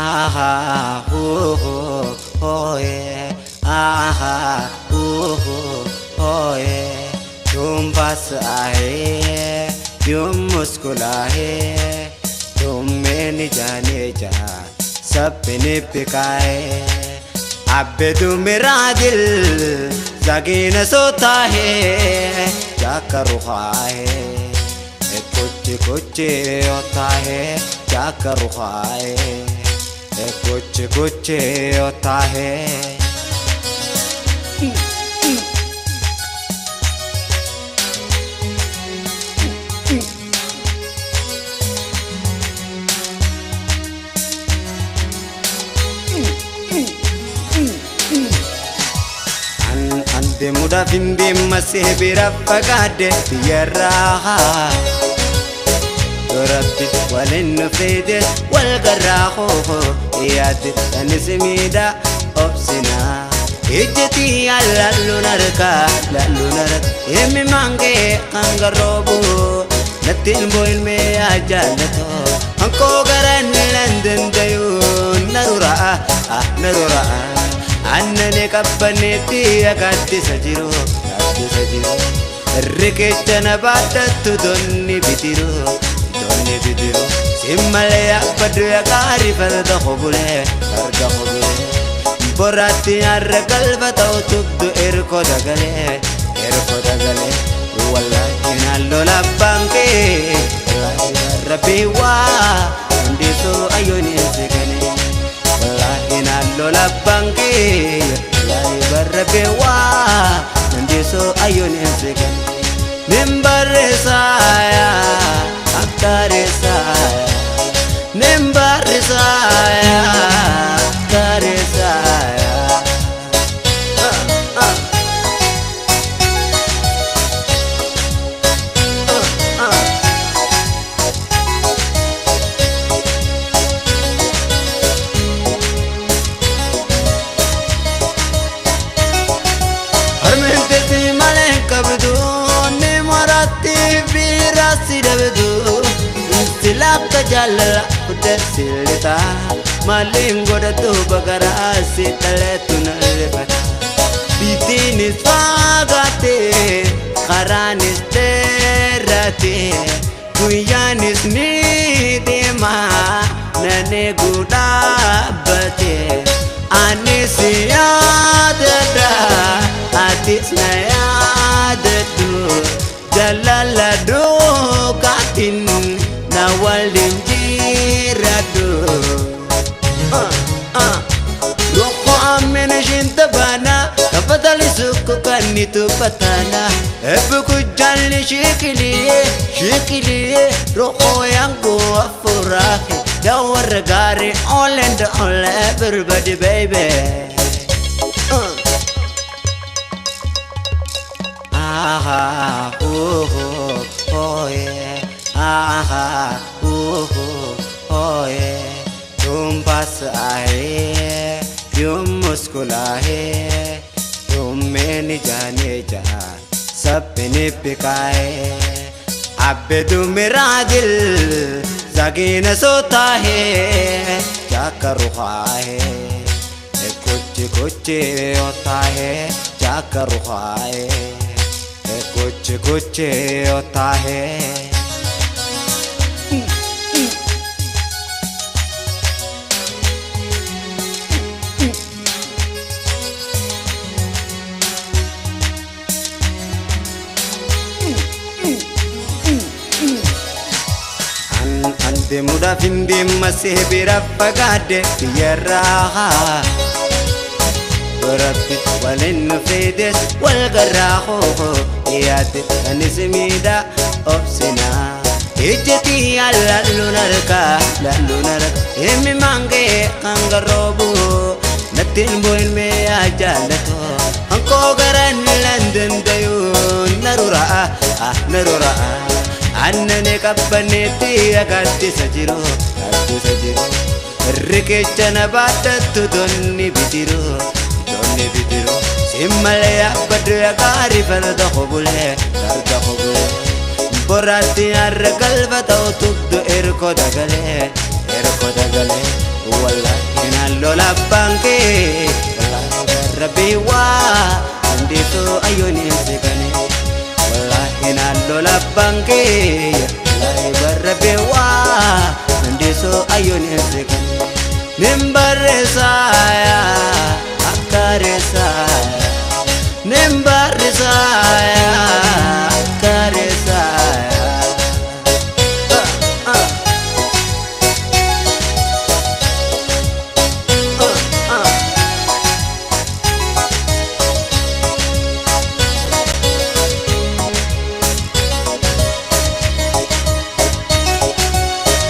Aha, oh, oh, yeah. Aha, oh, oh, yeah. तुम पास आए क्यों मुस्कुराए, तुम मैंने जाने जा सपने पिकाए। अब तू मेरा दिल जागे न सोता है, क्या करूँ हाय, कुछ कुछ होता है, क्या करूँ हाय, कुछ कुछ होता है। Deemuudhaaf hin deemmasee bira fagaadde biyyarraa. Rabbi waliin nu fides wal garraa hoo yaadde anis miidhaa obsinaa. Ijjitii laalluun harkaa laalluun harkaa himmi maangee kan garoobu natti ilmoo ilmee yaa jaallatoo hankoo garaan lan dandayuu naruraa naruraa. Annani qabbaneetti gaaddisa jiru gaaddisa jiru riqicha na baadhattu donni bidiru donni bidiru simmalee yaabbadhu yaa gaarii farda hobulee farda hobulee boraatti har'a galba ta'u tubdu erkoo dagalee erkoo dagalee wallaahi naalloo labbaan kee wallaahi rabbii waa hundisuu ayyoon si kenne. Lola banke lai barbe wa nandiso ayone segan nimbar saya akare saya nimbar saya akare saya. Silakka jaalala kudde silita maaliin godhatu bagaraa si dhaleetu na rifata. Biitiinis fagaate karaanis dheerate guyyaanis ni deema nan eeguu dhaabbate. Anis yaadadha atis na yaadadhu jaalala duukaatiin na waliin jiraadhu. Roko amena shinta bana kafatali sukku kannitu patana ebbu jalli shikiliye shikiliye roko yangu afurahi dawar gari all and all everybody baby. Aha, oh, oh, yeah. Aha, oh, oh, yeah. तुम पास आए क्यों मुस्कुराए, तुम मैंने जाने जा सपने पिकाए। अब तू मेरा दिल जागे न सोता है, क्या करूँ हाय, कुछ कुछ होता है, क्या करूँ हाय, कुछ कुछ होता है। Deemuudhaaf hin deemmasee bira fagaadde biyyarraa. Rabbi waliin nu fides wal garraa hoo yaadde anis miidhaa obsinaa. Ijjitii laalluun harkaa laalluun harkaa himmi maangee kan garoobu natti ilmoo ilmee yaa jaallatoo hankoo garaan lan dandayuu naruraa naruraa. Annani qabbaneetti gaaddisa jiru gaaddisa jiru riqicha na baadhattu donni bidiru donni bidiru simmalee yaabbadhu yaa gaarii farda hobulee farda hobulee boraatti har'a galba ta'u tubdu erkoo dagalee erkoo dagalee wallaahi. abbaan kee wallaahi barra waa dandeessoo ayyooneen seekane wallaahi naan lola abbaan kee wallaahi barra waa dandeessoo ayyooneen seekane nin barreessaaya akka reessaaya nin barreessaaya akka reessaaya.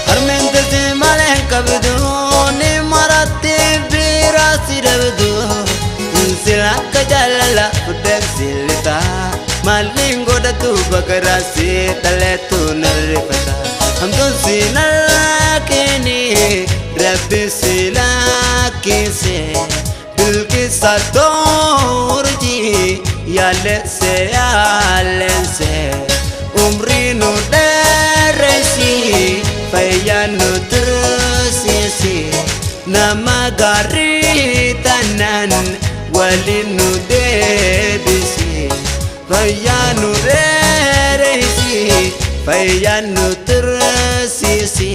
Harmeen teessee malee hin qabdu ni marattee biraa si dhabdu sila akka jaalala fuddeen si lixaa maaliin godhatu bakaraa si dhaleetu narrifata hamtuun si nalaakini rabbi si lakkise bilqisa toorji yaalese yaalese umrii nu dheeresi fayyaa nu tursiisi nama gaarii taanaan waliin nu deebisi fayyaa nu dheeresi fayyaa nu tursiisi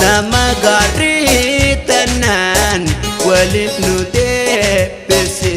nama gaarii taanaan waliin nu deebisi.